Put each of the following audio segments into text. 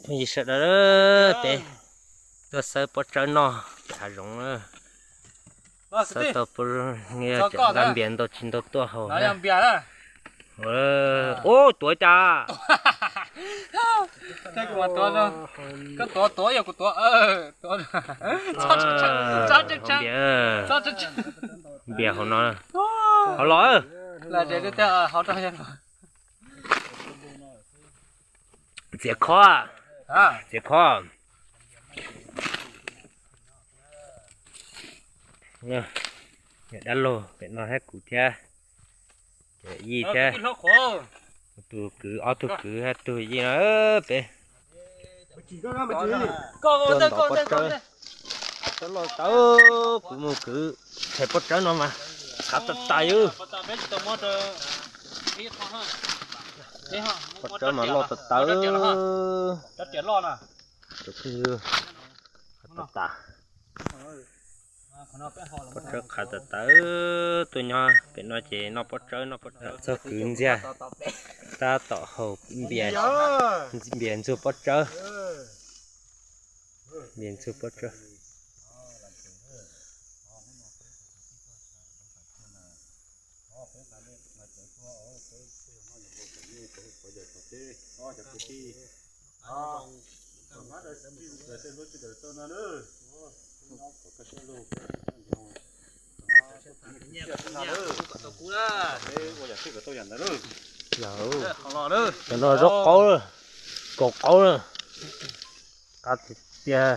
Phooj ywg sawv daws, peb tuaj xawb pob tsawb noj hav zoov na. Xawb tau pob nqa npias ntau tsis ntau tuaj haus na. Ub, tuav cas? Npias, npias hauv no, hauv los. Txiav khob, txiav khob. Niam dab laug pem no thiab kuv thiab, ces Yij thiab, tus kwv, ob tug kwv thiab tus Yij no peb tuaj ntov pob tsawb. Pob tsawb loj tas, kuv mus kwv, thaum pob tsawb no mas qhav tas tas yus. Pob tsawb mas loj tas tas. Tus phooj ywg, qhav tas tas. Pob tsawb qhav tas tas, tuaj nyob pem no ces noj pob tsawb, noj pob tsawb. Txog kwv ntxiag, tab tom haus npias, npias ntxuag pob tsawb, npias ntxuag pob tsawb. Cov no zaub qaub, kaus qaub na. Qab tiag tiag,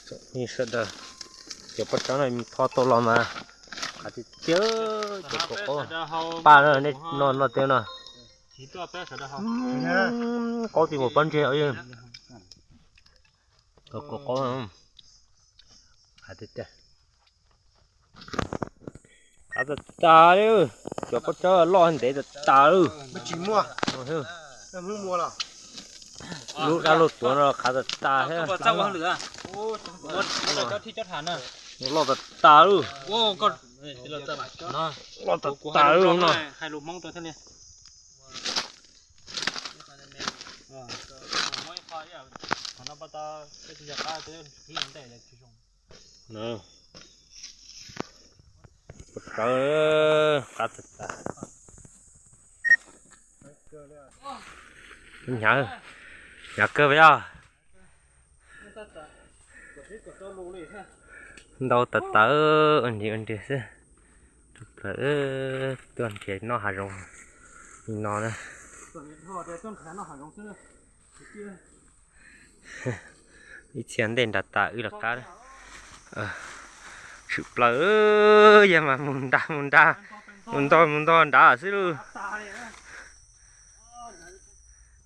tsoom phooj ywg sawv daws, cov pob tsawb no tho tau los mas qab tiag tiag, cov kaus qaub, paj nej noj noj tej no, qaub tsis mus pob ntseg. Cov kaus qaub, qab tiag tiag. Qhav tas tas li, cov pob tsawb loj ntev tas tas li. Lub dab laug tuav no qhav tas tas thiab. Loj tas tas li. Loj tas tas li no. Pob tsawb qab tas tas. Hnyav, hnyav kawg li os. Ntau tas tas, ua nrig ua nrig xwb. Tuaj nrhiav noj hav zoov li no na. Ib txhia ntej nram tas wb lawv qab. Tshwm plaws, yog mas mus nrad mus nrad, mus ntog mus ntog nrad xwb lauj.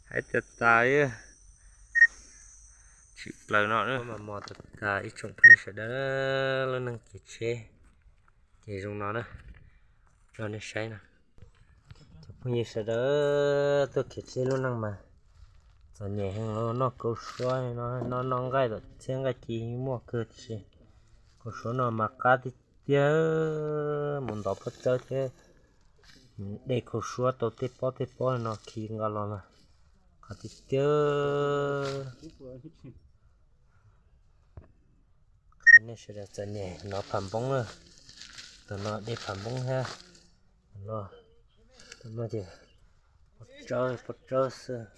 Hais tias tas, tshwm plaws no mas mos tas tas ib tsoom phooj ywg sawv daws, lub neej khiav tsheb ces zoo no na, tso nej saib no. Cov phooj ywg sawv daws, tuaj khiav tsheb lub neej mas txom nyem heev, noj kaus suab no, noj nqaij tom txhiab nqaij ci muaj kawg tiam sis kaus suab no mas qab tiag tiag, mus ntov pob tsawb thiab de kaus suab tau tej pob tej pob no khi nqa los mas qab tiag tiag. Nej sawv daws txom nyem nov pham npoob na, tus no de pham npoob thiab, tus no ces pob tsawb pob tsawb xwb.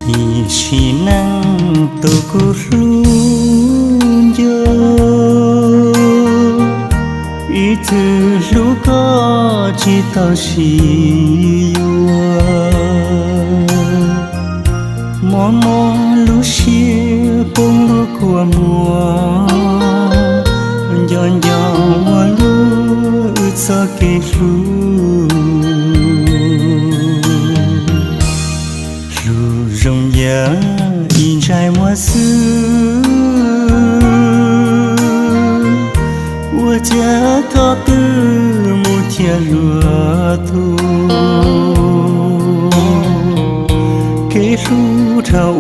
Ib sim neej tus kuv hlub nco, ib txwm hlub koj tsis tau sib yuav, mob mob lub siab poob lub kua muag, nco nco ua luaj wb txoj kev hlub. Hlub zoo yam ib ntsais muag xwb, ua cas koj twb mus thiaj luag tu. Kev hlub dhau